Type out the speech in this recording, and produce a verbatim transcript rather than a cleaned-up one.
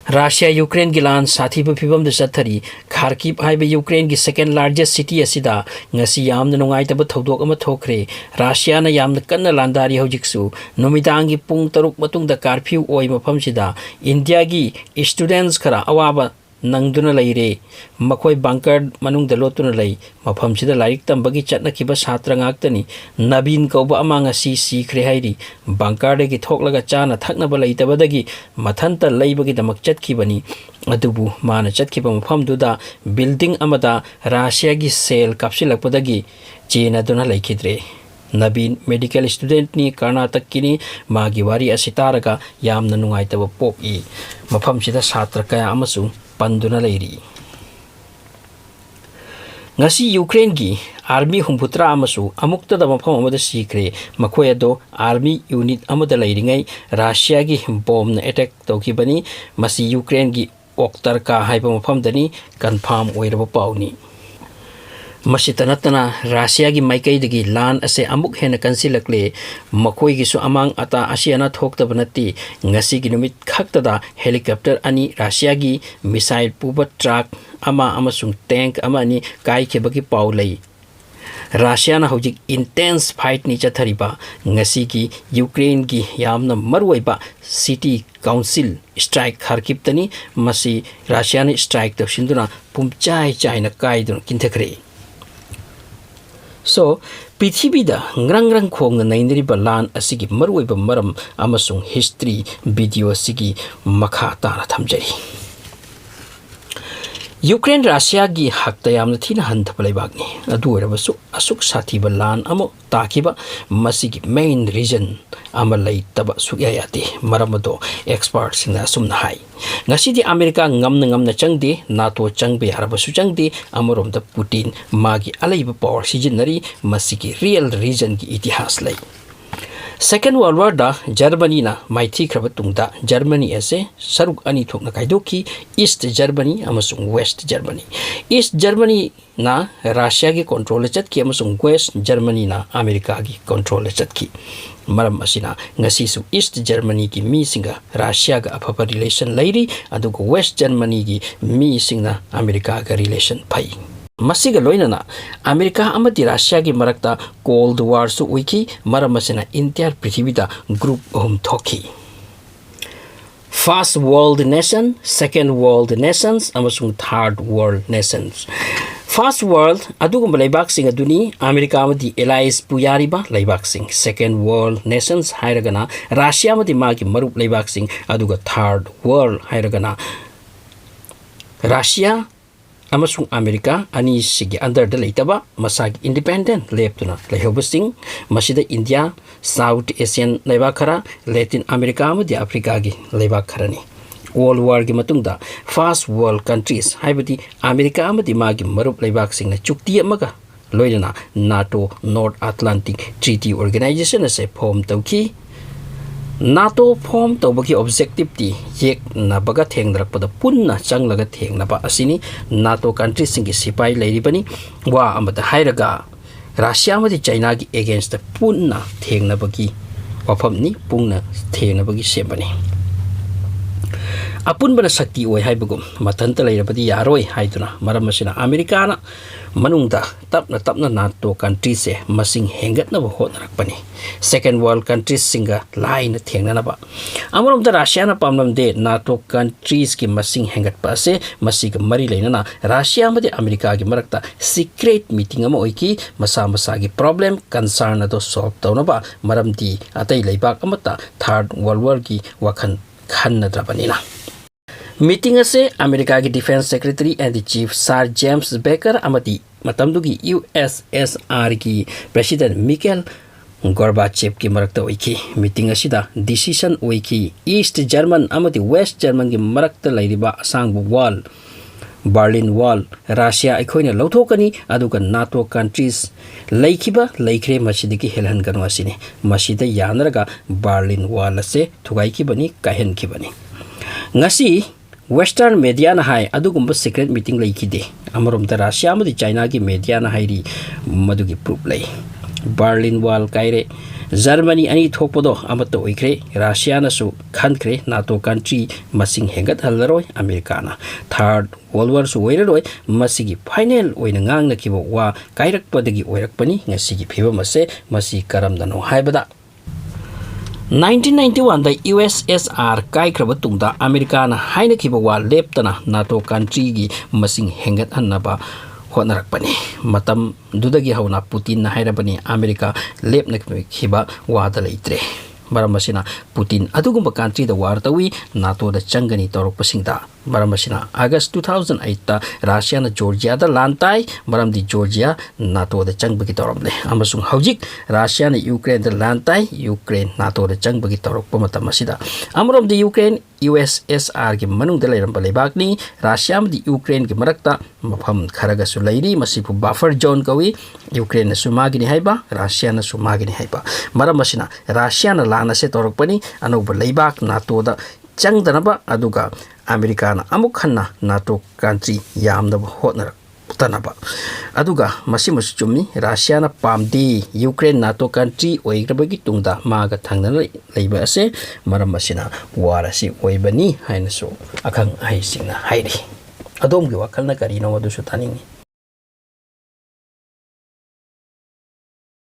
Russia ꯌꯨꯀ꯭ꯔꯦꯟꯒꯤ ꯂꯥꯟ ꯁꯥꯊꯤꯕ ꯐꯤꯕꯝꯗ ꯆꯠꯊꯔꯤ꯫ ꯈꯥꯔꯀꯤꯞ ꯍꯥꯏꯕ ꯌꯨꯀ꯭ꯔꯦꯟꯒꯤ second largest city ꯑꯁꯤꯗ ꯉꯁꯤ ꯌꯥꯝꯅ ꯅꯨꯡꯉꯥꯏꯇꯕ ꯊꯧꯗꯣꯛ ꯑꯃ ꯊꯣꯛꯈ꯭ꯔꯦ꯫ ꯔꯥꯁꯤꯌꯥꯅ ꯌꯥꯝꯅ ꯀꯟꯅ ꯂꯥꯟꯗꯥꯔꯤ ꯍꯧꯖꯤꯛꯁꯨ꯫ ꯅꯨꯃꯤꯗꯥꯡꯒꯤ ꯄꯨꯡ ꯇꯔꯨꯛ ꯃꯇꯨꯡꯗ curfew ꯑꯣꯏ ꯃꯐꯝꯁꯤꯗ꯫ ꯏꯟꯗꯤꯌꯥꯒꯤ students ꯈꯔ ꯑꯋꯥꯕ ꯅꯪꯗꯨꯅ ꯂꯩꯔꯦ꯫ ꯃꯈꯣꯏ bunker ꯃꯅꯨꯡꯗ ꯂꯣꯠꯇꯨꯅ ꯂꯩ꯫ ꯃꯐꯝꯁꯤꯗ ꯂꯥꯏꯔꯤꯛ ꯇꯝꯕꯒꯤ ꯆꯠꯅꯈꯤꯕ ꯁꯥꯇ꯭ꯔ ꯉꯥꯛꯇꯅꯤ꯫ ꯅꯕꯤꯟ ꯀꯧꯕ ꯑꯃ ꯉꯁꯤ ꯁꯤꯈ꯭ꯔꯦ ꯍꯥꯏꯔꯤ꯫ Bunkerꯗꯒꯤ ꯊꯣꯛꯂꯒ ꯆꯥꯅ ꯊꯛꯅꯕ ꯂꯩꯇꯕꯗꯒꯤ ꯃꯊꯟꯇ ꯂꯩꯕꯒꯤꯗꯃꯛ ꯆꯠꯈꯤꯕꯅꯤ꯫ ꯑꯗꯨꯕꯨ ꯃꯥꯅ ꯆꯠꯈꯤꯕ ꯃꯐꯝꯗꯨꯗ building ꯑꯃꯗ ꯔꯥꯁꯤꯌꯥꯒꯤ shell ꯀꯥꯞꯁꯤꯜꯂꯛꯄꯗꯒꯤ ꯆꯦꯟꯅꯗꯨꯅ ꯂꯩꯈꯤꯗ꯭ꯔꯦ꯫ ꯅꯕꯤꯟ medical studentꯅꯤ, ꯀꯔꯅꯥꯇꯛꯀꯤꯅꯤ꯫ ꯃꯥꯒꯤ ꯋꯥꯔꯤ ꯑꯁꯤ ꯇꯥꯔꯒ ꯌꯥꯝꯅ ꯅꯨꯡꯉꯥꯏꯇꯕ ꯄꯣꯛꯏ꯫ ꯃꯐꯝꯁꯤꯗ ꯁꯥꯇ꯭ꯔ ꯀꯌꯥ ꯑꯃꯁꯨ ꯄꯟꯗꯨꯅ ꯂꯩꯔꯤ꯫ ꯉꯁꯤ ꯌꯨꯀ꯭ꯔꯦꯟꯒꯤ army ꯍꯨꯝꯐꯨꯇꯔꯥ ꯑꯃꯁꯨ ꯑꯃꯨꯛꯇꯗ ꯃꯐꯝ ꯑꯃꯗ ꯁꯤꯈ꯭ꯔꯦ꯫ ꯃꯈꯣꯏ ꯑꯗꯣ army unit ꯑꯃꯗ ꯂꯩꯔꯤꯉꯩ ꯔꯥꯁꯤꯌꯥꯒꯤ bombꯅ attack ꯇꯧꯈꯤꯕꯅꯤ꯫ ꯃꯁꯤ ꯌꯨꯀ꯭ꯔꯦꯟꯒꯤ Oktarka ꯍꯥꯏꯕ ꯃꯐꯝꯗꯅꯤ꯫ Confirm ꯑꯣꯏꯔꯕ ꯄꯥꯎꯅꯤ꯫ ꯃꯁꯤꯇ ꯅꯠꯇꯅ ꯔꯥꯁꯤꯌꯥꯒꯤ ꯃꯥꯏꯀꯩꯗꯒꯤ ꯂꯥꯟ ꯑꯁꯦ ꯑꯃꯨꯛ ꯍꯦꯟꯅ ꯀꯟꯁꯤꯜꯂꯛꯂꯦ꯫ ꯃꯈꯣꯏꯒꯤꯁꯨ ꯑꯃꯥꯡ ꯑꯇꯥ ꯑꯁꯤ ꯑꯅꯥ ꯊꯣꯛꯇꯕ ꯅꯠꯇꯦ꯫ ꯉꯁꯤꯒꯤ ꯅꯨꯃꯤꯠ ꯈꯛꯇꯗ helicopter ꯑꯅꯤ, ꯔꯥꯁꯤꯌꯥꯒꯤ missile ꯄꯨꯕ truck ꯑꯃ ꯑꯃꯁꯨꯡ tank ꯑꯃ ꯑꯅꯤ ꯀꯥꯏꯈꯤꯕꯒꯤ ꯄꯥꯎ ꯂꯩ꯫ ꯔꯥꯁꯤꯌꯥꯅ ꯍꯧꯖꯤꯛ intense fightꯅꯤ ꯆꯠꯊꯔꯤꯕ꯫ ꯉꯁꯤꯒꯤ ꯌꯨꯀ꯭ꯔꯦꯟꯒꯤ ꯌꯥꯝꯅ ꯃꯔꯨꯑꯣꯏꯕ city council strike Kharkivꯇꯅꯤ꯫ ꯃꯁꯤ ꯔꯥꯁꯤꯌꯥꯅ strike ꯇꯧꯁꯤꯟꯗꯨꯅ ꯄꯨꯝꯆꯥꯏ ꯆꯥꯏꯅ ꯀꯥꯏꯗꯨꯅ ꯀꯤꯟꯊꯈ꯭ꯔꯦ꯫ So, ꯄ꯭ꯔꯤꯊꯤꯕꯤꯗ ꯉ꯭ꯔꯪ ꯉ꯭ꯔꯪ ꯈꯣꯡꯅ ꯅꯩꯅꯔꯤꯕ ꯂꯥꯟ ꯑꯁꯤꯒꯤ ꯃꯔꯨꯑꯣꯏꯕ ꯃꯔꯝ ꯑꯃꯁꯨꯡ history video ꯑꯁꯤꯒꯤ ꯃꯈꯥ ꯇꯥꯅ ꯊꯝꯖꯔꯤ꯫ ꯌꯨꯀ꯭ꯔꯦꯟ ꯔꯥꯁꯤꯌꯥꯒꯤ ꯍꯛꯇ ꯌꯥꯝꯅ ꯊꯤꯅ ꯍꯟꯊꯕ ꯂꯩꯕꯥꯛꯅꯤ꯫ ꯑꯗꯨ ꯑꯣꯏꯔꯕꯁꯨ ꯑꯁꯨꯛ ꯁꯥꯊꯤꯕ ꯂꯥꯟ ꯑꯃ ꯇꯥꯈꯤꯕ ꯃꯁꯤꯒꯤ main reason ꯑꯃ ꯂꯩꯇꯕ ꯁꯨꯛꯌꯥ ꯌꯥꯗꯦ꯫ ꯃꯔꯝ ꯑꯗꯣ expertꯁꯤꯡꯅ ꯑꯁꯨꯝꯅ ꯍꯥꯏ, ꯉꯁꯤꯗꯤ ꯑꯃꯦꯔꯤꯀꯥ ꯉꯝꯅ ꯉꯝꯅ ꯆꯪꯗꯦ, NATO ꯆꯪꯕ ꯌꯥꯔꯕꯁꯨ ꯆꯪꯗꯦ꯫ ꯑꯃꯔꯣꯝꯗ ꯄꯨꯇꯤꯟ ꯃꯥꯒꯤ ꯑꯂꯩꯕ power ꯁꯤꯖꯤꯟꯅꯔꯤ꯫ ꯃꯁꯤꯒꯤ real reasonꯒꯤ ꯏꯇꯤꯍꯥꯁ ꯂꯩ꯫ Second World Warꯗ ꯖꯔꯃꯅꯤꯅ ꯃꯥꯏꯊꯤꯈ꯭ꯔꯕ ꯇꯨꯡꯗ ꯖꯔꯃꯅꯤ ꯑꯁꯦ ꯁꯔꯨꯛ ꯑꯅꯤ ꯊꯣꯛꯅ ꯈꯥꯏꯗꯣꯛꯈꯤ, East Germany ꯑꯃꯁꯨꯡ West Germany꯫ East Germanyꯅ ꯔꯁꯤꯌꯥꯒꯤ controlꯗ ꯆꯠꯈꯤ ꯑꯃꯁꯨꯡ West Germanyꯅ ꯑꯃꯦꯔꯤꯀꯥꯒꯤ controlꯗ ꯆꯠꯈꯤ꯫ ꯃꯔꯝ ꯑꯁꯤꯅ ꯉꯁꯤꯁꯨ East Germanyꯒꯤ ꯃꯤꯁꯤꯡꯒ ꯔꯁꯤꯌꯥꯒ ꯑꯐꯕ relation ꯂꯩꯔꯤ, ꯑꯗꯨꯒ West Germanyꯒꯤ ꯃꯤꯁꯤꯡꯅ ꯑꯃꯦꯔꯤꯀꯥꯒ relation ꯐꯩ꯫ ꯃꯁꯤꯒ ꯂꯣꯏꯅꯅ ꯑꯃꯦꯔꯤꯀꯥ ꯑꯃꯗꯤ ꯔꯁꯤꯌꯥꯒꯤ ꯃꯔꯛꯇ Cold Warꯁꯨ ꯑꯣꯏꯈꯤ꯫ ꯃꯔꯝ ꯑꯁꯤꯅ entire ꯄ꯭ꯔꯤꯊꯤꯕꯤꯗ group ꯑꯍꯨꯝ ꯊꯣꯛꯈꯤ: First World Nation, Second World Nations ꯑꯃꯁꯨꯡ Third World Nations꯫ First World ꯑꯗꯨꯒꯨꯝꯕ ꯂꯩꯕꯥꯛꯁꯤꯡ ꯑꯗꯨꯅꯤ ꯑꯃꯦꯔꯤꯀꯥ ꯑꯃꯗꯤ alliesꯄꯨ ꯌꯥꯔꯤꯕ ꯂꯩꯕꯥꯛꯁꯤꯡ꯫ Second World Nations ꯍꯥꯏꯔꯒꯅ ꯔꯁꯤꯌꯥ ꯑꯃꯗꯤ ꯃꯥꯒꯤ ꯃꯔꯨꯞ ꯂꯩꯕꯥꯛꯁꯤꯡ, ꯑꯗꯨꯒ Third World ꯍꯥꯏꯔꯒꯅ ꯔꯁꯤꯌꯥ ꯑꯃꯁꯨꯡ ꯑꯃꯦꯔꯤꯀꯥ ꯑꯅꯤꯁꯤꯒꯤ underꯗ ꯂꯩꯇꯕ, ꯃꯁꯥꯒꯤ independent ꯂꯦꯞꯇꯨꯅ ꯂꯩꯍꯧꯕꯁꯤꯡ, ꯃꯁꯤꯗ ꯏꯟꯗꯤꯌꯥ, South Asian ꯂꯩꯕꯥꯛ ꯈꯔ, Latin America ꯑꯃꯗꯤ ꯑꯐ꯭ꯔꯤꯀꯥꯒꯤ ꯂꯩꯕꯥꯛ ꯈꯔꯅꯤ꯫ Cold Warꯒꯤ ꯃꯇꯨꯡꯗ First World Countries, ꯍꯥꯏꯕꯗꯤ ꯑꯃꯦꯔꯤꯀꯥ ꯑꯃꯗꯤ ꯃꯥꯒꯤ ꯃꯔꯨꯞ ꯂꯩꯕꯥꯛꯁꯤꯡꯅ ꯆꯨꯛꯇꯤ ꯑꯃꯒ ꯂꯣꯏꯅꯅ NATO, North Atlantic Treaty Organization ꯑꯁꯦ form ꯇꯧꯈꯤ꯫ NATO form ꯇꯧꯕꯒꯤ objectiveꯇꯤ ꯌꯦꯛꯅꯕꯒ ꯊꯦꯡꯅꯔꯛꯄꯗ ꯄꯨꯟꯅ ꯆꯪꯂꯒ ꯊꯦꯡꯅꯕ ꯑꯁꯤꯅꯤ꯫ NATO countryꯁꯤꯡꯒꯤ ꯁꯤꯐꯥꯏ ꯂꯩꯔꯤꯕꯅꯤ꯫ ꯋꯥ ꯑꯃꯗ ꯍꯥꯏꯔꯒ, ꯔꯁꯤꯌꯥ ꯑꯃꯗꯤ ꯆꯥꯏꯅꯥꯒꯤ againstꯇ ꯄꯨꯟꯅ ꯊꯦꯡꯅꯕꯒꯤ ꯋꯥꯐꯝꯅꯤ, ꯄꯨꯟꯅ ꯊꯦꯡꯅꯕꯒꯤ ꯁꯦꯝꯕꯅꯤ꯫ ꯑꯄꯨꯟꯕꯅ ꯁꯛꯇꯤ ꯑꯣꯏ ꯍꯥꯏꯕꯒꯨꯝ, ꯃꯊꯟꯇ ꯂꯩꯔꯕꯗꯤ ꯌꯥꯔꯣꯏ ꯍꯥꯏꯗꯨꯅ, ꯃꯔꯝ ꯑꯁꯤꯅ ꯑꯃꯦꯔꯤꯀꯥꯅ ꯃꯅꯨꯡꯗ ꯇꯞꯅ ꯇꯞꯅ NATO countryꯁꯦ ꯃꯁꯤꯡ ꯍꯦꯟꯒꯠꯅꯕ ꯍꯣꯠꯅꯔꯛꯄꯅꯤ, Second World Countriesꯁꯤꯡꯒ ꯂꯥꯏꯅ ꯊꯦꯡꯅꯅꯕ꯫ ꯑꯃꯔꯣꯝꯗ ꯔꯁꯤꯌꯥꯅ ꯄꯥꯝꯂꯝꯗꯦ NATO countriesꯀꯤ ꯃꯁꯤꯡ ꯍꯦꯟꯒꯠꯄ ꯑꯁꯦ꯫ ꯃꯁꯤꯒ ꯃꯔꯤ ꯂꯩꯅꯅ ꯔꯁꯤꯌꯥ ꯑꯃꯗꯤ ꯑꯃꯦꯔꯤꯀꯥꯒꯤ ꯃꯔꯛꯇ secret meeting ꯑꯃ ꯑꯣꯏꯈꯤ, ꯃꯁꯥ ꯃꯁꯥꯒꯤ problem, concern ꯑꯗꯨ solve ꯇꯧꯅꯕ, ꯃꯔꯝꯗꯤ ꯑꯇꯩ ꯂꯩꯕꯥꯛ ꯑꯃꯠꯇ Third World Warꯒꯤ ꯋꯥꯈꯜ ꯈꯟꯅꯗ꯭ꯔꯕꯅꯤꯅ꯫ Meeting ꯑꯁꯦ ꯑꯃꯦꯔꯤꯀꯥꯒꯤ Defense Secretary and Chief Sir James Baker ꯑꯃꯗꯤ ꯃꯇꯝꯗꯨꯒꯤ USSRꯒꯤ President Mikhail Gorbachevꯀꯤ ꯃꯔꯛꯇ ꯑꯣꯏꯈꯤ꯫ Meeting ꯑꯁꯤꯗ decision ꯑꯣꯏꯈꯤ, East German ꯑꯃꯗꯤ West Germanꯒꯤ ꯃꯔꯛꯇ ꯂꯩꯔꯤꯕ ꯑꯁꯥꯡꯕ wall Berlin Wall, ꯔꯁꯤꯌꯥ ꯑꯩꯈꯣꯏꯅ ꯂꯧꯊꯣꯛꯀꯅꯤ, ꯑꯗꯨꯒ NATO countries ꯂꯩꯈꯤꯕ ꯂꯩꯈ꯭ꯔꯦ, ꯃꯁꯤꯗꯒꯤ ꯍꯦꯜꯍꯟꯒꯅꯨ ꯑꯁꯤꯅꯤ꯫ ꯃꯁꯤꯗ ꯌꯥꯅꯔꯒ Berlin Wall ꯑꯁꯦ ꯊꯨꯒꯥꯏꯈꯤꯕꯅꯤ, ꯀꯥꯏꯍꯟꯈꯤꯕꯅꯤ꯫ ꯉꯁꯤ Western mediaꯅ ꯍꯥꯏ ꯑꯗꯨꯒꯨꯝꯕ secret meeting ꯂꯩꯈꯤꯗꯦ꯫ ꯑꯃꯔꯣꯝꯗ ꯔꯁꯤꯌꯥ ꯑꯃꯗꯤ ꯆꯥꯏꯅꯥꯒꯤ mediaꯅ ꯍꯥꯏꯔꯤ, ꯃꯗꯨꯒꯤ proof ꯂꯩ꯫ Berlin Wall ꯀꯥꯏꯔꯦ, ꯖꯔꯃꯅꯤ ꯑꯅꯤ ꯊꯣꯛꯄꯗꯣ ꯑꯃꯠꯇ ꯑꯣꯏꯈ꯭ꯔꯦ, ꯔꯁꯤꯌꯥꯅꯁꯨ ꯈꯟꯈ꯭ꯔꯦ NATO country ꯃꯁꯤꯡ ꯍꯦꯟꯒꯠꯍꯜꯂꯔꯣꯏ ꯑꯃꯦꯔꯤꯀꯥꯅ꯫ Third World Warꯁꯨ ꯑꯣꯏꯔꯔꯣꯏ꯫ ꯃꯁꯤꯒꯤ final ꯑꯣꯏꯅ ꯉꯥꯡꯅꯈꯤꯕ ꯋꯥ ꯀꯥꯏꯔꯛꯄꯗꯒꯤ ꯑꯣꯏꯔꯛꯄꯅꯤ ꯉꯁꯤꯒꯤ ꯐꯤꯕꯝ ꯑꯁꯦ꯫ ꯃꯁꯤ ꯀꯔꯝꯅꯅꯣ ꯍꯥꯏꯕꯗ, nineteen ninety oneꯗ USSR ꯀꯥꯏꯈ꯭ꯔꯕ ꯇꯨꯡꯗ ꯑꯃꯦꯔꯤꯀꯥꯅ ꯍꯥꯏꯅꯈꯤꯕ ꯋꯥ ꯂꯦꯞꯇꯅ NATO countryꯒꯤ ꯃꯁꯤꯡ ꯍꯦꯟꯒꯠꯍꯟꯅꯕ ꯍꯣꯠꯅꯔꯛꯄꯅꯤ꯫ ꯃꯇꯝꯗꯨꯗꯒꯤ ꯍꯧꯅ ꯄꯨꯇꯤꯟꯅ ꯍꯥꯏꯔꯕꯅꯤ, ꯑꯃꯦꯔꯤꯀꯥ ꯂꯦꯞꯅꯈꯤꯕ ꯋꯥꯗ ꯂꯩꯇ꯭ꯔꯦ꯫ ꯃꯔꯝ ꯑꯁꯤꯅ ꯄꯨꯇꯤꯟ ꯑꯗꯨꯒꯨꯝꯕ countryꯗ war ꯇꯧꯏ, NATOꯗ ꯆꯪꯒꯅꯤ ꯇꯧꯔꯛꯄꯁꯤꯡꯗ꯫ ꯃꯔꯝ ꯑꯁꯤꯅ August two thousand eightꯇ ꯔꯁꯤꯌꯥꯅ ꯖꯣꯔꯖꯤꯌꯥꯗ ꯂꯥꯟ ꯇꯥꯏ, ꯃꯔꯝꯗꯤ ꯖꯣꯔꯖꯤꯌꯥ NATOꯗ ꯆꯪꯕꯒꯤ ꯇꯧꯔꯝꯂꯦ꯫ ꯑꯃꯁꯨꯡ ꯍꯧꯖꯤꯛ ꯔꯁꯤꯌꯥꯅ ꯌꯨꯀ꯭ꯔꯦꯟꯗ ꯂꯥꯟ ꯇꯥꯏ, ꯌꯨꯀ꯭ꯔꯦꯟ NATOꯗ ꯆꯪꯕꯒꯤ ꯇꯧꯔꯛꯄ ꯃꯇꯝ ꯑꯁꯤꯗ꯫ ꯑꯃꯔꯣꯝꯗ ꯌꯨꯀ꯭ꯔꯦꯟ USSRꯒꯤ ꯃꯅꯨꯡꯗ ꯂꯩꯔꯝꯕ ꯂꯩꯕꯥꯛꯅꯤ꯫ ꯔꯁꯤꯌꯥ ꯑꯃꯗꯤ ꯌꯨꯀ꯭ꯔꯦꯟꯒꯤ ꯃꯔꯛꯇ ꯃꯐꯝ ꯈꯔꯒꯁꯨ ꯂꯩꯔꯤ꯫ ꯃꯁꯤꯕꯨ buffer zone ꯀꯧꯏ꯫ ꯌꯨꯀ꯭ꯔꯦꯟꯅꯁꯨ ꯃꯥꯒꯤꯅꯤ ꯍꯥꯏꯕ, ꯔꯁꯤꯌꯥꯅꯁꯨ ꯃꯥꯒꯤꯅꯤ ꯍꯥꯏꯕ꯫ ꯃꯔꯝ ꯑꯁꯤꯅ ꯔꯁꯤꯌꯥꯅ ꯂꯥꯟ ꯑꯁꯦ ꯇꯧꯔꯛꯄꯅꯤ, ꯑꯅꯧꯕ ꯂꯩꯕꯥꯛ NATOꯗ ꯆꯪꯗꯅꯕ, ꯑꯗꯨꯒ ꯑꯃꯦꯔꯤꯀꯥꯅ ꯑꯃꯨꯛ ꯍꯟꯅ NATO country ꯌꯥꯝꯅꯕ ꯍꯣꯠꯅꯔꯛꯇꯅꯕ꯫ ꯑꯗꯨꯒ ꯃꯁꯤꯃꯁꯨ ꯆꯨꯝꯃꯤ, ꯔꯁꯤꯌꯥꯅ ꯄꯥꯝꯗꯦ ꯌꯨꯀ꯭ꯔꯦꯟ NATO country ꯑꯣꯏꯈ꯭ꯔꯕꯒꯤ ꯇꯨꯡꯗ ꯃꯥꯒ ꯊꯪꯅꯅ ꯂꯩꯕ ꯑꯁꯦ꯫ ꯃꯔꯝ ꯑꯁꯤꯅ war ꯑꯁꯤ ꯑꯣꯏꯕꯅꯤ ꯍꯥꯏꯅꯁꯨ ꯑꯈꯪ ꯑꯍꯩꯁꯤꯡꯅ ꯍꯥꯏꯔꯤ꯫ ꯑꯗꯣꯝꯒꯤ ꯋꯥꯈꯜꯅ ꯀꯔꯤꯅꯣ ꯑꯗꯨꯁꯨ ꯇꯥꯅꯤꯡꯉꯤ꯫